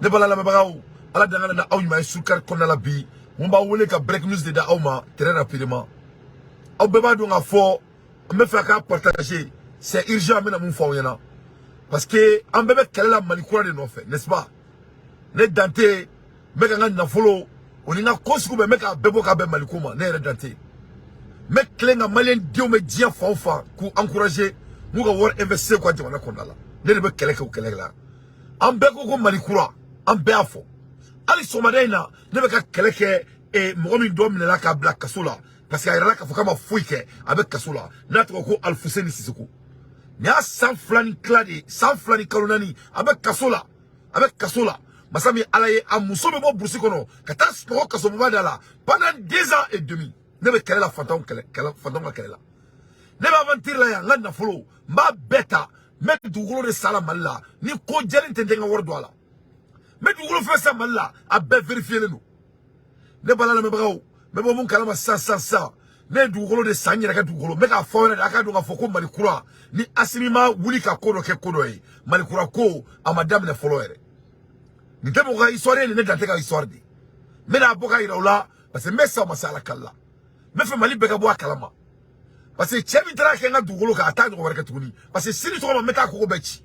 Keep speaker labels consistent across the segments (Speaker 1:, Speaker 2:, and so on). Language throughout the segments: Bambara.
Speaker 1: Ne bala lamɛnbagaw, ala danga na aw ɲuman ye sukari kɔnɔna la. Bi mun b'aw wele ka break news de da aw ma très rapidement. Aw bɛɛ b'a dɔn k'a fɔ n bɛ fɛ k'a partager, c'est urgent. N bɛna mun fɔ aw ɲɛna, parce que an bɛɛ bɛ kɛlɛ la Mali kura de nɔfɛ, n'est-ce pas? Ne Dante, n bɛ ka n ka nafolo o ni n ka ko sugu bɛɛ, n bɛ k'a bɛɛ bɔ k'a bɛn Mali ko ma. Ne yɛrɛ Dante, n bɛ tilen ka maliyɛn denw bɛ diɲɛ fan o fan k'u encourager n'u ka wari investir u ka jamana kɔnɔna la. Ne de bɛ kɛlɛ kɛ o kɛlɛ la. An bɛɛ ko ko Mali kura, an bɛɛ y'a fɔ. Hali sɔgɔmada in na, ne bɛ ka kɛlɛ kɛ mɔgɔ min dɔ minɛla k'a bila kaso la, parce que a yɛrɛ la k'a fɔ k'a ma foyi kɛ, a bɛ kaso la, n'a tɔgɔ ko Alifuseni Sisoko. Nin y'a san 2 ni tila de ye, san 2 ni kalo 4, a bɛ kaso la, a bɛ kaso la. Masa min ala ye, a muso bɛ bɔ burusi kɔnɔ ka taa sunɔgɔ kasoboba da la pendant 2 ans et demi. Ne bɛ kɛlɛ la, fantanw kɛlɛ, kɛlɛ fantanw ka kɛlɛ la. Ne bɛ aventure la yan. N ka nafolo, n b'a bɛɛ ta, n bɛ dugukolo de san la Mali la. Ni ko jɛlen tɛ, n tɛ n ka wari don a la. N bɛ dugukolo fɛn san Mali la, a bɛɛ vérifié len don. Ne bala lamɛnbagaw, n bɛ bɔ mun kalama sisan sisan sisan? Ne ye dugukolo de san, n yɛrɛ ka dugukolo. N bɛ k'a fɔ aw ɲɛna de, a k'a dɔn k'a fɔ ko Mali kura ni Asimi ma wuli ka ko dɔ kɛ, ko dɔ ye Mali kura ko a ma daminɛ fɔlɔ yɛrɛ. Nin tɛ mɔgɔ ka histoire ye, nin ne Dante ka histoire de ye. N bɛna bɔ ka yira u la, parce que n bɛ sa o ma se ala kali la. N bɛ fɛ Mali bɛɛ ka bɔ a kalama, parce que cɛ min taara kɛ n ka dugukolo kan, a t'a ɲɔgɔn wɛrɛ kɛ tuguni. Parce que sini sɔgɔma, n bɛ taa kogo bɛɛ ci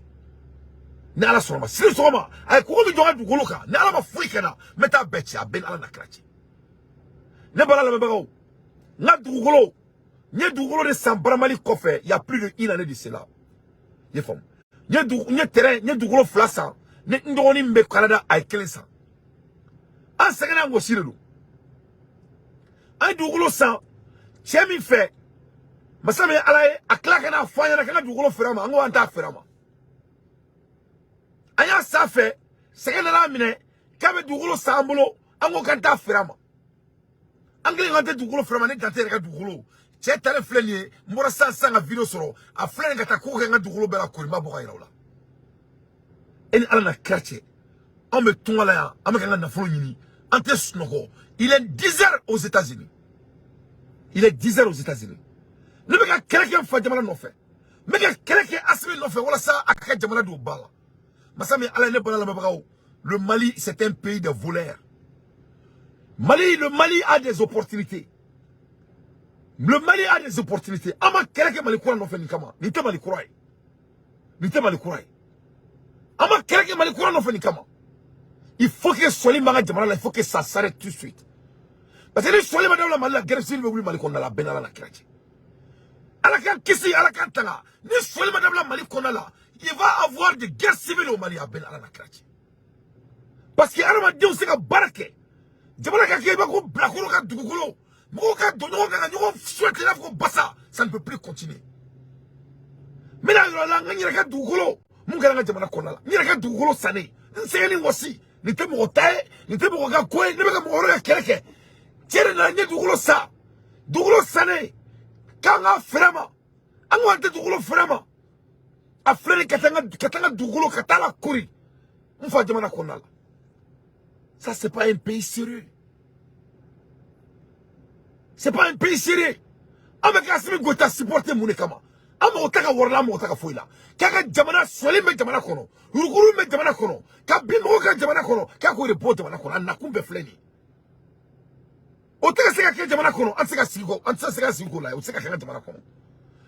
Speaker 1: ni ala sɔnna ma. Sini sɔgɔma, a ye kogo min jɔ n ka dugukolo kan, ni ala ma foyi kɛ n na, n bɛ taa bɛɛ ci. A bɛɛ ni ala na kira cɛ. Ne bala lamɛnbagaw, n ka dugukolo, n ye dugukolo de san Baramali kɔfɛ, il y a plus de une année de cela. I ye faamu? N ye dugu, n ye terrain, n ye dugukolo 2 san. Ne n dɔgɔnin min bɛ Canada, a ye kelen san. An sɛgɛnna, an gosi de don. An ye dugukolo san cɛ min fɛ, masa min ye ala ye, a tila ka n'a fɔ an ɲɛna k'an ka dugukolo feere a ma. An ko an t'a feere a ma. An y'a san fɛ, sɛgɛn nana minɛ k'a bɛ dugukolo san an bolo. An ko k'an t'a feere a ma. An kelen k'an tɛ dugukolo feere a ma. Ne Dante yɛrɛ ka dugukolo, cɛ talen filɛ nin ye. N bɔra sisan sisan ka vidéo sɔrɔ, a filɛ nin ka taa ko kɛ n ka dugukolo bɛɛ la kori. N b'a bɔ ka yira u la. E ni ala na kira cɛ, anw bɛ tunga la yan, an bɛ k'an ka nafolo ɲini, an tɛ sunɔgɔ. Il est 10 heures aux États-Unis, il est 10 heures aux États-Unis. Ne bɛ ka kɛlɛ kɛ n fa jamana nɔfɛ, n bɛ ka kɛlɛ kɛ Asimi nɔfɛ walasa a ka jamana don ba la. Masa min ala ye, ne bala lamɛnbagaw, le Mali, c'est un pays de voleurs. Mali, le Mali a des opportunités, le Mali a des opportunités. An ma kɛlɛ kɛ Mali kura nɔfɛ nin kama. Nin tɛ Mali kura ye, nin tɛ Mali kura ye. An ma kɛlɛ kɛ Mali kura nɔfɛ nin kama. Il faut que sɔli b'an ka jamana la, il faut que ça s'arrête tout de suite, parce que ni sɔli ma dabila Mali la, guerre civile bɛ wuli Mali kɔnɔna la. A bɛɛ n'ala na kira cɛ. Ala k'an kisi, ala k'an tanga. Ni sɔli ma dabila Mali kɔnɔna la, il va avoir des guerres civiles au Mali. A bɛɛ n'ala na kira cɛ, parce que adamadenw se ka baara kɛ, jamana ka kɛ i b'a ko bilakoro ka dugukolo, mɔgɔw ka don ɲɔgɔn kan ka ɲɔgɔn souhaiter i n'a fɔ ko basa. Ça ne peut plus continuer. N bɛna yɔrɔ la, n ka n yɛrɛ ka dugukolo, mun kɛra n ka jamana kɔnɔna la, n yɛrɛ ka dugukolo sannen, n sɛgɛn ni wɔsi. Nin tɛ mɔgɔ ta ye, nin tɛ mɔgɔ ka ko ye. Ne bɛ ka mɔgɔ wɛrɛ ka kɛlɛ kɛ. Cɛ de nana, n ye dugukolo san, dugukolo sannen, k'an ka feere ma. An ko an tɛ dugukolo feere ma. A filɛ nin ka taa n ka dugukolo ka taa la kori n fa jamana kɔnɔna la. Ça, c'est pas un pays sérieux, c'est pas un pays sérieux. An bɛ ka Asimi Goïta supporter mun de kama? An mago tɛ ka wari la, an mago tɛ ka foyi la. K'a ka jamana sɔli bɛ jamana kɔnɔ, yuruguyurugu bɛ jamana kɔnɔ, ka bin mɔgɔw ka jamana kɔnɔ, k'a k'o de bɔ jamana kɔnɔ. A nakun bɛɛ filɛ nin ye. O tɛ ka se ka kɛ jamana kɔnɔ. An tɛ se ka sigi kɔ, an tɛ se ka sigi k'o la. O tɛ se ka kɛ an ka jamana kɔnɔ.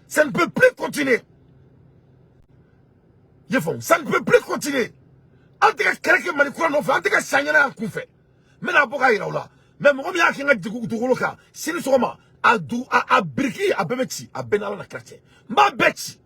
Speaker 1: Ça ne peut plus continuer. I ye faamu? Ça ne peut plus continuer. An tɛ ka kɛlɛ kɛ Mali kura nɔfɛ, an tɛ ka san ɲɛna yan kunfɛ. N bɛna bɔ k'a yira u la. Mais mɔgɔ min y'a kɛ n ka dugukolo kan, sini sɔgɔma, a du a biriki, a bɛɛ bɛ ci. A bɛɛ n'ala na kira cɛ, n b'a bɛɛ ci.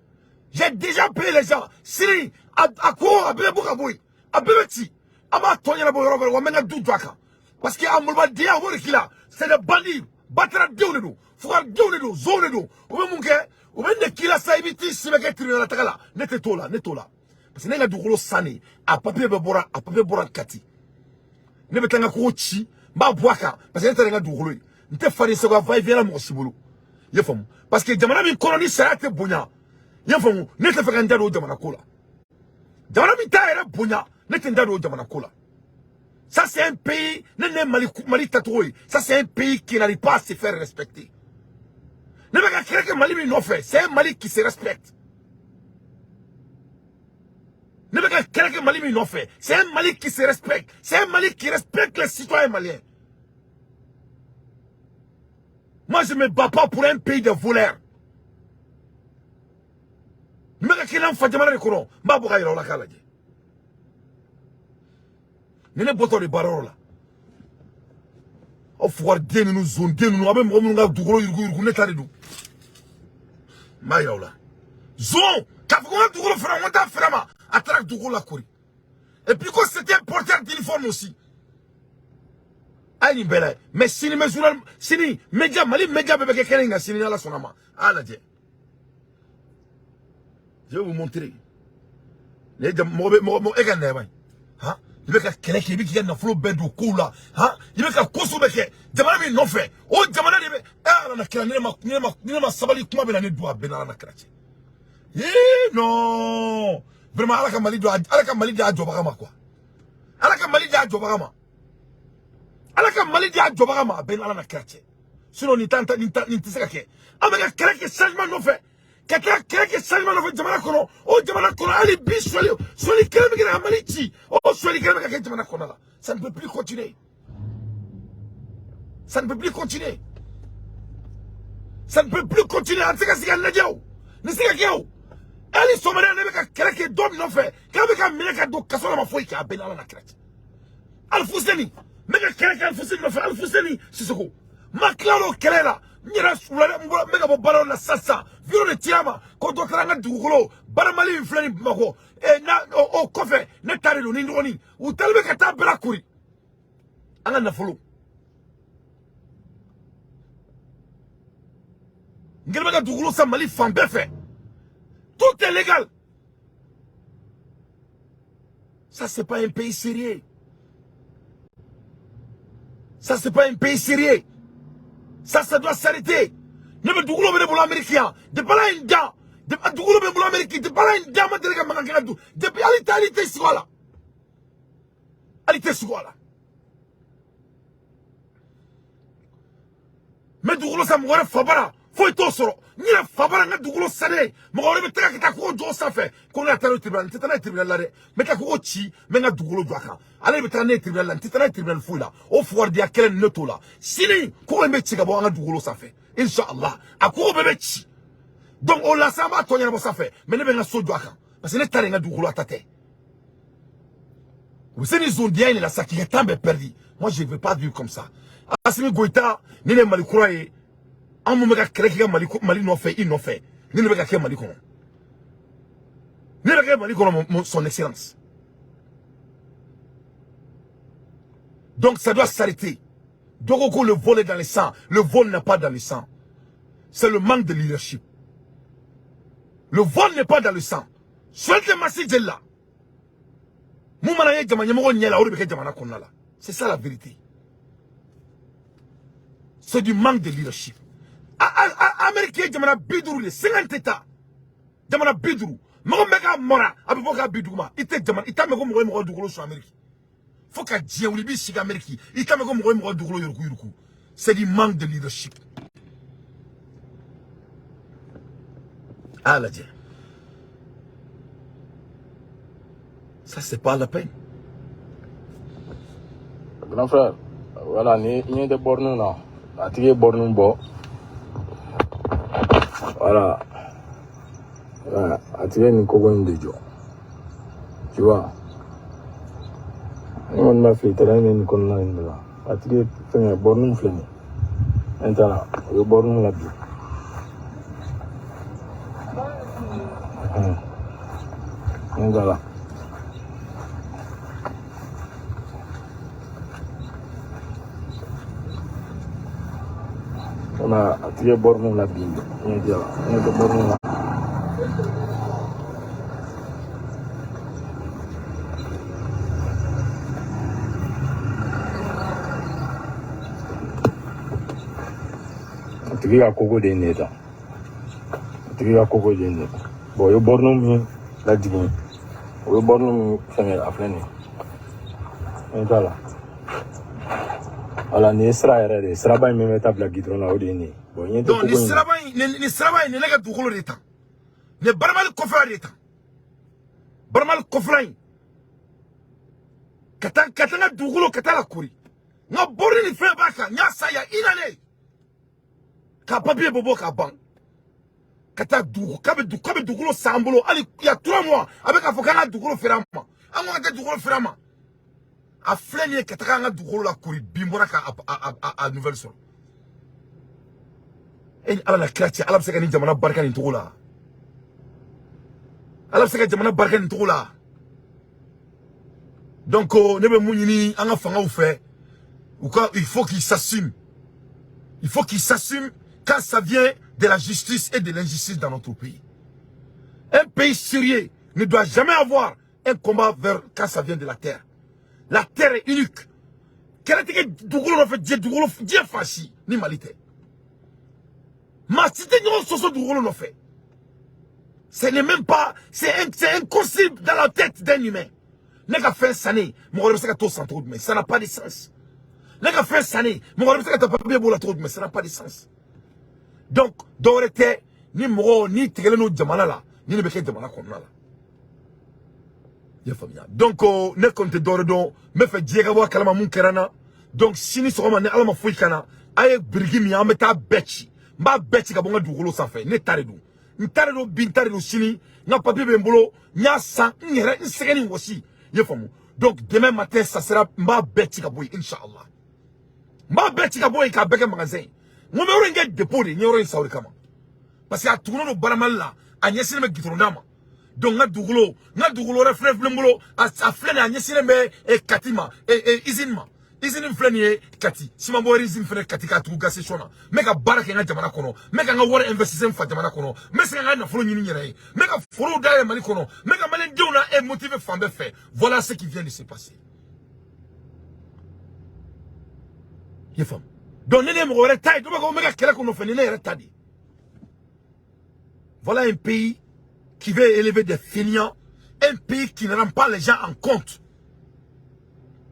Speaker 1: J'ai déjà payé les gens. Sini, a ko a bɛɛ bɛ bɔ ka bɔ yen, a bɛɛ bɛ ci. An b'a tɔ ɲɛnabɔ yɔrɔ wɛrɛ wa. N bɛ n ka du jɔ a kan, parce que a malobadenya, o b'o de k'i la. C'est des bandits, bataradenw de don, fugaridenw de don, zonw de don. U bɛ mun kɛ? U bɛ ne k'i la sa, i bɛ t'i si bɛ kɛ tribunal taga la. Ne tɛ t'o la, ne t'o la, parce que ne ka dugukolo san de, a papier bɛɛ bɔra, a papier bɔra Kati. Ne bɛ taa n ka kogo ci, n b'a bɔ a kan, parce que ne taara n ka dugukolo ye. N tɛ faden segu va et vient la mɔgɔ si bolo. I ye faamu? Parce que jamana min kɔnɔ ni sariya tɛ bonya, i ye faamu, ne tɛ fɛ ka n da don o jamana ko la. Jamana min t'a yɛrɛ bonya, ne tɛ n da don o jamana ko la. Ça, c'est un pays, ne ne Mali, Mali tacogo ye, ça, c'est un pays qui n'arrive pas à se faire respecter. Ne bɛ ka kɛlɛ kɛ Mali min nɔfɛ, c'est un Mali qui se respecte. Ne bɛ ka kɛlɛ kɛ Mali min nɔfɛ, c'est un Mali qui se respecte, c'est un Mali qui respecte les citoyens maliens. Moi, je me bats pas pour un pays de voleurs. N bɛ ka kɛ n'an fa jamana de kɔnɔ, n b'a bɔ ka yira aw la k'a lajɛ. Ni ne bɔtɔ de baarayɔrɔ la, aw fugariden ninnu, zonden ninnu, aw bɛ mɔgɔ minnu ka dugukolo yuruguyurugu, ne ta de don. N b'a yira aw la. Zon k'a fɔ ko n ka dugukolo feere, n ko n t'a feere ma, a taara dugukolo lakori. Et puis ko c'était un porteur d'uniforme aussi. A ye nin bɛɛ lajɛ. Mais sini bɛ journal, sini média, Mali média bɛɛ bɛ kɛ kɛnɛ in kan sini, ni Ala sɔnna ma. A y'a lajɛ. Je vais vous montrer. Ne mɔgɔ bɛ mɔgɔ e ka nɛba ye. Han, i bɛ ka kɛlɛ kɛ, i bɛ k'i ka nafolo bɛɛ don kow la. Han, i bɛ ka ko sugu bɛɛ kɛ jamana min nɔfɛ, o jamana de bɛ e Ala na kira, ni ne ma sabali, kuma bɛ na ne don a bɛɛ ni Ala na kira cɛ. Ee non, vraiment, Ala ka Mali don, Ala ka Mali di a jɔbaga ma quoi. Ala ka Mali di a jɔbaga ma. Ala ka Mali di a jɔbaga ma, a bɛɛ ni Ala na kira cɛ. Sinon nin tan nin nin tɛ se ka kɛ. An bɛ ka kɛlɛ kɛ changement nɔfɛ, ka tila kɛlɛ kɛ changement nɔfɛ jamana kɔnɔ. O jamana kɔnɔ, hali bi sɔli kelen bɛ kɛ ka Mali ci, o sɔli kelen bɛ ka kɛ jamana kɔnɔ la. Ça ne peut plus continuer, ça ne peut plus continuer, ça ne peut plus continuer. An tɛ se ka sigi ka lajɛ, o nin se ka kɛ. O hali sɔgɔmada, ne bɛ ka kɛlɛ kɛ dɔ min nɔfɛ k'a bɛ ka minɛ ka don kaso la, ma foyi kɛ, a bɛɛ ni Ala na kira cɛ. Alifuseni, n bɛ ka kɛlɛ kɛ Alifuseni nɔfɛ, Alifuseni Sisoko. N ma tila o kɛlɛ la, n yɛrɛ wulada n bɔra, n bɛ ka bɔ baaraw la sisan, vidéo de cira ma ko dɔ taara n ka dugukolo Baramali min filɛ nin Bamakɔ na, o kɔfɛ ne ta de don ni n dɔgɔnin u taalen bɛ ka taa bɛɛ lakori an ka nafolo. N kɛlen bɛ ka dugukolo san Mali fan bɛɛ fɛ, tout est légal. Ça, c'est pas un pays sérieux. Ça, c'est pas un pays sérieux. Ça doit s'arrêter. Ne bɛ dugukolo bɛ ne bolo Amérique yan. Depuis Ala ye n dan, depuis dugukolo bɛ n bolo Amérique, depuis Ala ye n dan, ma deli ka mankan kɛ ka du. Depuis hali tɛ, hali tɛ sigi a la. Hali tɛ sigi a la. N bɛ dugukolo san mɔgɔ wɛrɛ fa bara, foyi t'o sɔrɔ. N yɛrɛ fa bara, n ka dugukolo sannen, mɔgɔ wɛrɛ bɛ taga ka taa kogo jɔ o sanfɛ ko ne ka taa n'o tribunal. N tɛ taa n'a ye tribunal la dɛ, n bɛ taa kogo ci, n bɛ n ka dugukolo jɔ a kan. Ale de bɛ taa ne ye tribunal la, n tɛ taa n'a ye tribunal foyi la. O fugaridiya kɛlɛ nin, ne t'o la. Sini kogo in bɛ ci ka bɔ an ka dugukolo sanfɛ, inshallah, a kogo bɛɛ bɛ ci. Donc o la sa, an b'a tɔ ɲɛnabɔ sanfɛ, mais ne bɛ n ka so jɔ a kan parce que ne ta de n ka dugukolo, a ta tɛ. U bɛ se nin zondiya in de la sa k'i ka temps bɛɛ perdu. Moi, je ne veux pas vivre comme ça. Assimi Goïta, ni ne Mali kura ye, an mun bɛ ka kɛlɛ k'i ka Mali Mali nɔfɛ, i nɔfɛ, ni ne bɛ ka kɛ Mali kɔnɔ, ne bɛ kɛ Mali kɔnɔ, son excellence. Donc ça doit s'arrêter. Donc le vol est dans le sang. Le vol n'est pas dans le sang, c'est le manque de leadership. Le vol n'est pas dans le sang. Sonyali tɛ masi jeli la. Mun mana ye jama ɲɛmɔgɔ ɲɛ la, o de bɛ kɛ jamana kɔnɔna la. C'est ça la vérité. C'est du manque de leadership. Amérique ye jamana 50 de, 50 États, jamana 50, mɔgɔ min bɛ k'a mara, a bɛ bɔ k'a bi duguma. I tɛ jamana, i t'a mɛn ko mɔgɔ ye mɔgɔ dugukolo sɔrɔ Amérique. Fo ka diɲɛ wuli, i b'i sigi Amérique, i t'a mɛn ko mɔgɔ ye mɔgɔ dugukolo yuruku yuruku. C'est du manque de leadership. A lajɛ. Ça, c'est pas la peine.
Speaker 2: Grand frère, voilà, ni ɲɛ tɛ borne na, a tigi ye borne bɔ. Voilà. Voilà, a tigi ye nin kogo in de jɔ. Tu vois? Ne kɔni ma fili, terrain bɛ nin kɔnɔna in de la. A tigi ye fɛngɛ borne filɛ nin ye. N taara, o ye borne la bi. N taara. Komi a tigi ye borne la bi, ɲɛ tɛ la, ɲɛ tɛ borne la. A tigi ka koko de ye nin ye tan. A tigi ka koko de ye nin ye. Bon, o ye borne min lajigin, o ye borne min fɛngɛ, a filɛ nin ye. Ɲɛ t'a la. Voilà, nin ye sira yɛrɛ de ye. Siraba in min bɛ taa bila goudron na, o de ye nin ye. Bon, ɲɛ tɛ
Speaker 1: Donc nin
Speaker 2: koko in na.
Speaker 1: siraba in, nin siraba in, nin ne ka dugukolo de ta, nin Baramali kɔfɛ de ta. Baramali kɔfɛla in ka taa n ka dugukolo ka taa la kori n ka borne ni fɛn b'a kan n y'a san yan une année ka papier bɔ bɔ k'a ban ka taa dugu k'a bɛ dugukolo san an bolo hali il y a 3 mois a bɛ k'a fɔ k'an ka dugukolo feere an ma an ko an tɛ dugukolo feere an ma a filɛ nin ye ka taga an ka dugukolo la kori bin bɔra ka a nouvelle sɔrɔ e ni ala la kira cɛ ala bɛ se ka nin jamana barika nin cogo la ala bɛ se ka jamana barika nin cogo la donc ne bɛ mun ɲini an ka fangaw fɛ u ka il faut qu'ils s'assument, il faut qu'ils s'assument quand ça vient de la justice et de l'injustice dans notre pays. Un pays sérieux ne doit jamais avoir un combat vers quand ça vient de la terre. La terre est unique. Kɛlɛ tɛ kɛ dugukolo nɔfɛ diɲɛ dugukolo diɲɛ fan si ni Mali tɛ. Maa si tɛ ɲɔgɔn sɔsɔ dugukolo nɔfɛ. Ce n'est même pas, c'est inconceivable dans la tête d'un humain. Ne ka fɛn sannen mɔgɔ wɛrɛ bɛ se ka t'o san cogo jumɛn? Ça n'a pas de sens. Ne ka fɛn sannen mɔgɔ wɛrɛ bɛ se ka taa papier b'o la cogo jumɛn? Ça n'a pas de sens. Donc dɔwɛrɛ tɛ ni mɔgɔ n'i tigɛlen don jamana la ni ne bɛ kɛ jamana kɔnɔna la. I y'a faamuya? Donc ne kɔni tɛ dɔwɛrɛ dɔn n bɛ fɛ diɲɛ ka bɔ a kalama mun kɛra n na. Donc sini sɔgɔma ni ala ma foyi k'an na a ye biriki min an bɛ taa bɛɛ ci n b'a bɛɛ ci ka bɔ n ka dugukolo sanfɛ ne ta de don n ta de don bi n ta de don sini n ka papier bɛ n bolo n y'a san n yɛrɛ n sɛgɛn ni wɔsi i y'a faamu. Donc demain matin ça sera n b'a bɛɛ ci ka bɔ yen inchallah n b'a bɛɛ ci ka bɔ yen k'a bɛɛ kɛ magasin ye n ko n bɛ yɔrɔ in kɛ dépôt de ye n ye yɔrɔ in san o de kama parce que a tugunnen don baramali la a ɲɛsinnen bɛ goudron da ma. Donc n ka dugukolo wɛrɛ filɛ n bolo a filɛ nin ye a ɲɛsinnen bɛ Kati ma usine ma usine filɛ nin ye Kati ciment bɔyɔrɔ usine fɛnɛ Kati k'a tugu gaz station na n bɛ ka baara kɛ n ka jamana kɔnɔ n bɛ ka n ka wari investir n fa jamana kɔnɔ n bɛ se ka n ka nafolo ɲini n yɛrɛ ye n bɛ ka forow dayɛlɛ Mali kɔnɔ n bɛ ka maliyɛndenw na motiver fan bɛɛ fɛ. Voilà ce qui vient de se passer. I y'a faamu? Donc ne ye mɔgɔ wɛrɛ ta ye dɔ b'a fɔ ko n bɛ ka kɛlɛ k'o nɔfɛ ni ne yɛrɛ ta de ye. Voilà un pays qui veut élever des fainéants, un pays qui ne rend pas les gens en compte.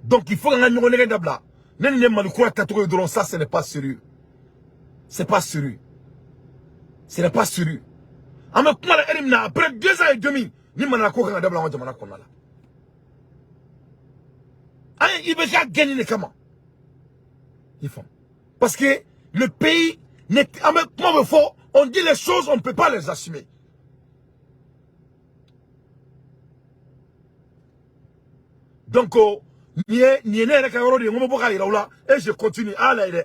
Speaker 1: Donc il faut qu'on ait une dabla. Ne ne Mali kura tacogo ye dɔrɔn ça ce n'est pas sérieux. C'est pas sérieux. Ce n'est pas sérieux. An bɛ kuma la heure min na après 2 ans et demi ni mana ko kan ka dabila an ka jamana kɔnɔna la. An ye IBK gɛnni de kama. I faamu? Parce que le pays n'est an bɛ kuma bɛ fɔ on dit les choses on ne peut pas les assumer. Donc nin ye ne yɛrɛ ka yɔrɔ de ye n ko n bɛ bɔ k'a yira u la et je continue a y'a lajɛ dɛ.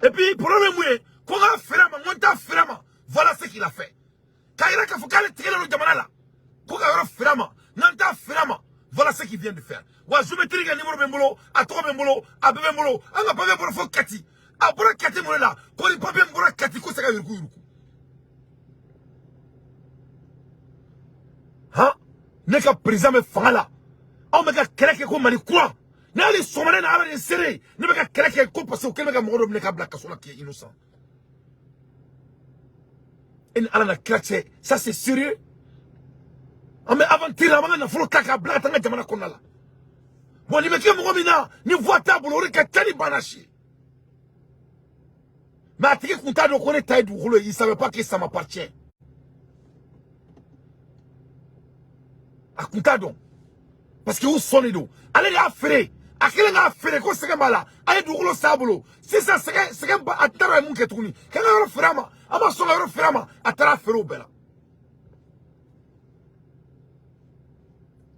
Speaker 1: Et puis problème ye mun ye ko n k'a feere a ma n ko n t'a feere a ma. Voilà ce qu'il a fait. K'a yira k'a fɔ k'ale tigɛlen don jamana la ko ka yɔrɔ feere a ma n k'an t'a feere a ma. Voilà ce qu'il vient de faire. Wa géométrie ka numéro bɛ n bolo a tɔgɔ bɛ n bolo a bɛɛ bɛ n bolo an ka papier bɔra fo Kati a bɔra Kati mun de la ko ni papier min bɔra Kati ko se ka yuruku yuruku. Han ne ka président bɛ fanga la anw bɛ ka kɛlɛ kɛ ko Mali kura ne hali sɔgɔmada in na ala de seere ne bɛ ka kɛlɛ kɛ ko parce que o kɛlen bɛ ka mɔgɔ dɔ minɛ k'a bila kaso la qui est innocent. E ni ala na kira cɛ ça c'est sérieux. An bɛ aventure la an b'an ka nafolo ta k'a bila ka taa an ka jamana kɔnɔna la. Bon nin bɛ kɛ mɔgɔ min na ni voix t'a bolo o de ka ca ni banna si ye. Mais a tigi kun t'a dɔn ko ne ta ye dugukolo ye il savait pas que ça m'appartient. A kun t'a dɔn. Parce que u sɔnnen don ale de y'a feere a kɛlen k'a feere ko sɛgɛn b'a la a ye dugukolo san a bolo sisan sɛgɛn ba a taara a ye mun kɛ tuguni k'an ka yɔrɔ feere a ma a ma sɔn ka yɔrɔ feere a ma a taara a feere o bɛɛ la.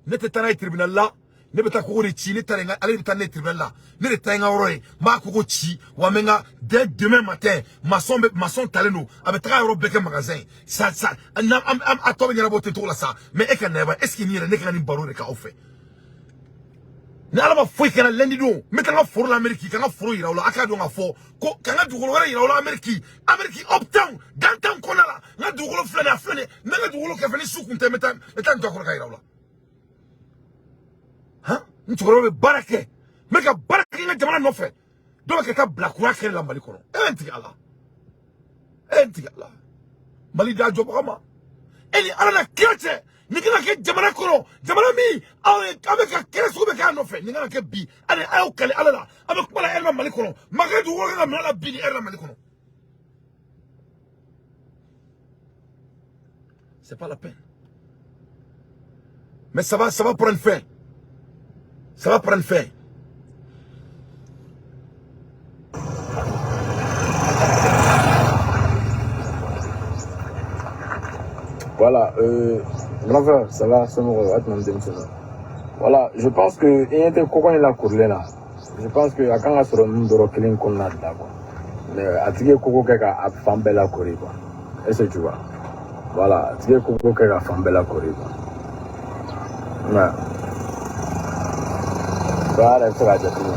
Speaker 1: Ne tɛ taa n'a ye tribunal la ne bɛ taa kogo de ci ne taara n ka ale de bɛ taa ne ye tribunal la ne de ta ye n ka yɔrɔ ye n b'a kogo ci wa n bɛ n ka dès demain matin maçon talen don a bɛ taga yɔrɔ bɛɛ kɛ magasin ye sa sa a tɔ bɛ ɲɛnabɔ ten cogo la sa mais e ka na est ce que nin yɛrɛ ne ka nin baro de k'aw fɛ. Ni ala ma foyi kɛra lundi don n bɛ taa n ka foro la Amérique ka n ka foro yira u la a k'a dɔn k'a fɔ ko ka n ka dugukolo wɛrɛ yira u la Amérique Amérique uptown downtown kɔnɔna la n ka dugukolo filɛ nin ye a filɛ nin ye n bɛ n ka dugukolo kɛrɛfɛ ni su kun tɛ n bɛ taa n jɔ a kɔrɔ k'a yira u la. Han n cɛkɔrɔba bɛ baara kɛ n bɛ ka baara kɛ n ka jamana nɔfɛ dɔw bɛ ka taa bilakura kɛlɛ la Mali kɔnɔ e n tigɛ a la e n tigɛ a la Mali da jɔbaga ma e ni ala na kira cɛ nin kan ka kɛ jamana kɔnɔ jamana min aw ye aw bɛ ka kɛlɛ sugu bɛ k'a nɔfɛ nin kan ka kɛ bi hali a y'aw kali ala la aw bɛ kuma la hɛrɛ la Mali kɔnɔ makɛ dugukolo kan ka minɛ la bi ni hɛrɛ la Mali kɔnɔ. C'est pas la peine. Mais ça va prendre fin. Ça va prendre fin.
Speaker 2: Voilà, grand frère, ça va, c'est mon. Voilà, je pense que il était quoi il a couru là. Je pense que à quand on sera nous doro kelen kɔnɔna de la quoi. Mais a tigi ye koko kɛ ka a fan bɛɛ lakori quoi. Est-ce que tu vois? Voilà, a tigi ye koko kɛ ka fan bɛɛ lakori quoi. Ouais. Ba yɛrɛ bɛ se k'a jateminɛ.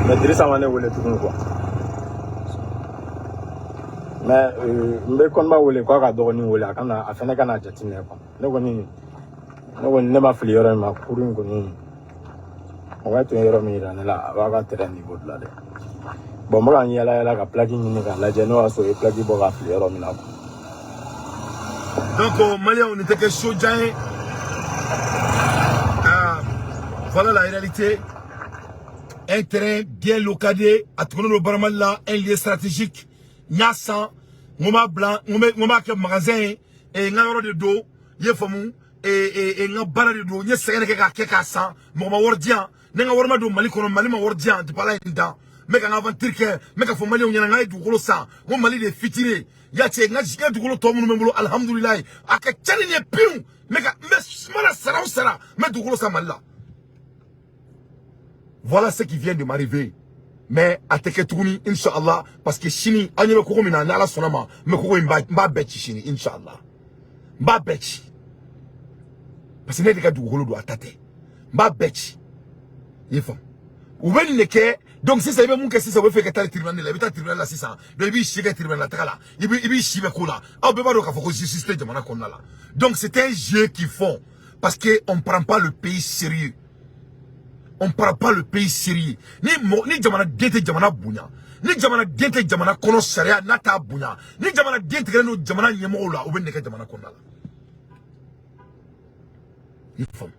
Speaker 2: Mais Dirisa ma ne wele tuguni quoi. Mais n bɛ kɔnba wele k'a ka dɔgɔnin wele a ka na a fɛnɛ ka n'a jateminɛ quoi. Ne kɔni ne ma fili yɔrɔ in ma kuru in kɔni mɔgɔ tun ye yɔrɔ min yira ne la a b'a ka terrain niveau de la dɛ. Bon n bɛ ka n yala yala ka plaque ɲini k'a lajɛ n'o y'a sɔrɔ o ye plaque bɔ ka fili yɔrɔ min na quoi.
Speaker 1: Donc Maliens, on n'était que chaud. Voilà la réalité. Un terrain bien localisé à Tournon Baramala, un lieu stratégique. Nyassan, Ngoma blanc, Ngoma ke magasin et nga yɔrɔ de do, ye famu et nga baara de do, nye sɛgɛn kɛ ka kɛ k'a san, mɔgɔ ma wari di yan, ne ka wari ma don Mali kɔnɔ, Mali ma wari di yan depuis Ala ye n dan. N bɛ ka n ka aventure kɛ, n bɛ ka fɔ Maliyɛnw ɲɛna n k'a ye dugukolo san, n ko Mali de ye fitiri ye. Ya cɛ, n ka dugukolo tɔ minnu bɛ n bolo, alihamudulilayi, a ka ca ni nin ye pewu. N bɛ ka n bɛ n mana sara o sara, n bɛ dugukolo san Mali la. Voilà ce qui vient de m'arriver. Mais a tɛ kɛ tuguni, inshallah, parce que sini an ɲɛ bɛ kogo min na, ni Ala sɔnna ma, n bɛ kogo in n b'a bɛɛ ci sini, inshallah. N b'a bɛɛ ci. Parce que ne de ka dugukolo don, a ta tɛ. N b'a bɛɛ ci. I ye faamu? U bɛ nin de kɛ. Donc sisan i bɛ mun kɛ sisan, u bɛ fɛ ka taa tribunal de la, i bɛ taa tribunal la sisan. Donc i b'i si kɛ tribunal la taga la. I b'i si bɛ ko la. Aw bɛɛ b'a dɔn k'a fɔ ko justice tɛ jamana kɔnɔna la. Donc c'est un jeu qu'ils font parce que on prend pas le pays sérieux. On ne prend pas le pays sérieux. Ni jamana den tɛ jamana bonya. Ni jamana den tɛ jamana kɔnɔ sariya n'a t'a bonya. Ni jamana den tigɛlen don jamana ɲɛmɔgɔw la, u bɛ nɛgɛ jamana kɔnɔna la. I faamu?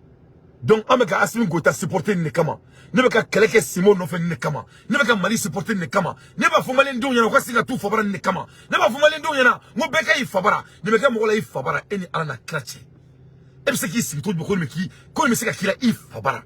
Speaker 1: Donc an bɛ ka Assimi Goïta supporter nin de kama. Ne bɛ ka kɛlɛ kɛ Simo nɔfɛ nin de kama. Ne bɛ ka Mali supporter nin de kama. Ne b'a fɔ Maliyɛndenw ɲɛna u ka segin ka t'u fabara nin de kama. Ne b'a fɔ Maliyɛndenw ɲɛna n ko bɛɛ ka y'i fabara. Nin bɛ kɛ mɔgɔ la i fabara e ni Ala n'a kira cɛ. E bɛ se k'i sigi cogo jumɛn ko nin bɛ se ka k'i la i fabara.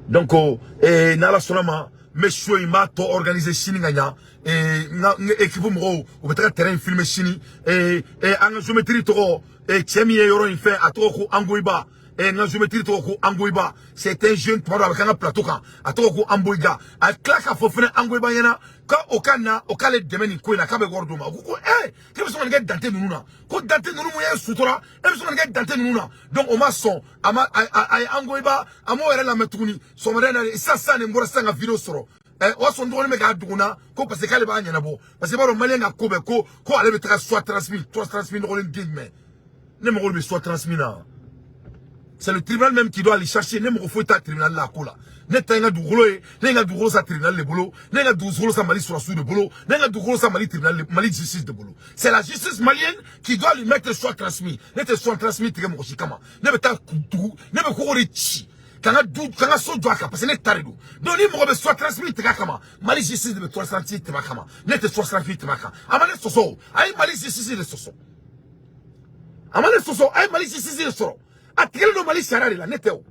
Speaker 1: Donc, n'ala sɔnna ma, n bɛ show in n b'a tɔ organiser sini ka ɲa. N ka équipe mɔgɔw u bɛ taga terrain in filmer sini. An ka géométrie tɔgɔ, cɛ min ye yɔrɔ in fɛn, a tɔgɔ ko Angoyiba. N ka géométrie tɔgɔ ko Angoyiba. C'est un jeune tuma dɔ a bɛ kɛ an ka plateau kan. A tɔgɔ ko Anboyiga. A tila k'a fɔ fɛnɛ Angoyiba ɲɛna k'o ka na o k'ale dɛmɛ nin ko in na k'a bɛ wari d'o ma. O ko k'e bɛ sɔn ka nin kɛ dante ninnu na. Ko dante ninnu mun ye sutura, e bɛ sɔn ka nin kɛ dante ninnu na. Donc o ma sɔn, a ma a ye Angoyiba, a m'o yɛrɛ lamɛn tuguni. Sɔgɔmada in na sisan nin bɔra sisan ka vidéo sɔrɔ. O y'a sɔrɔ n dɔgɔnin bɛ k'a dogo n na ko parce que k'ale b'a ɲɛnabɔ. Parce que i b'a dɔn Maliyɛn ka ko bɛɛ ko ale bɛ taga soit transmis nɔgɔlen den jumɛn. Ne mago de bɛ soit transmis na. C'est le tribunal même qui doit aller chercher. Ne mɔgɔ foyi t'a tribunal la ko la. Ne ta ye n ka dugukolo ye, ne ye n ka dugukolo san tribunal de bolo, ne ye n ka dugukolo san Mali sɔrɔsiw de bolo, ne ye n ka dugukolo san Mali tribunal, Mali justice de bolo. C'est la justice malienne qui doit lui mettre soit transmis. Ne tɛ soit transmis tigɛ mɔgɔ si kama. Ne bɛ taa dugu, ne bɛ kogo de ci. Ka n ka du, ka n ka so jɔ a kan parce que ne ta de don. Donc ni mɔgɔ bɛ soit transmis tigɛ a kama, Mali justice de bɛ soit transmis tigɛ a kama. Ne tɛ soit transmis tigɛ a kan. A ma ne sɔsɔ o, a ye Mali justice de sɔsɔ. A ma ne sɔsɔ, a ye Mali justice de sɔrɔ. A tigɛlen don Mali sariya de la, ne tɛ o.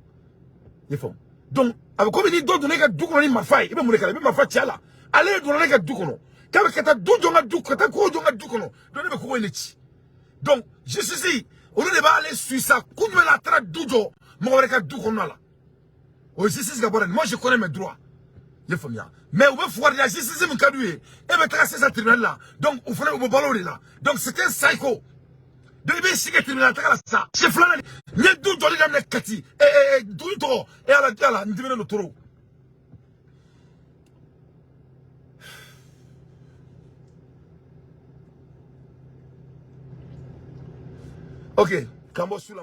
Speaker 1: I faamu? Donc a bɛ komi ni dɔ donna e ka du kɔnɔ ni marifa ye, i bɛ mun de kɛ? I bɛ marifa ci a la. Ale de donna ne ka du kɔnɔ k'a bɛ ka taa du jɔ n ka du, ka taa kogo jɔ n ka du kɔnɔ. Donc ne bɛ kogo in de ci. Donc justice olu de b'ale suit sa kun jumɛn la a taara du jɔ mɔgɔ wɛrɛ ka du kɔnɔna la. O ye justice ka baara ye. Moi je connais mes droits. I ye faamuya? Mais u bɛ fugari la justice min ka d'u ye, e bɛ taga sisan tribunal la. Donc u fana u bɛ balo o de la. Donc c'est un psycho. Donc i b'i sigi tribunal taga la sisan. Siɲɛ filanan n ye du jɔli daminɛ Kati. Du in tɔgɔ e ala n diminen don trop. Ok, k'an bɔ su la.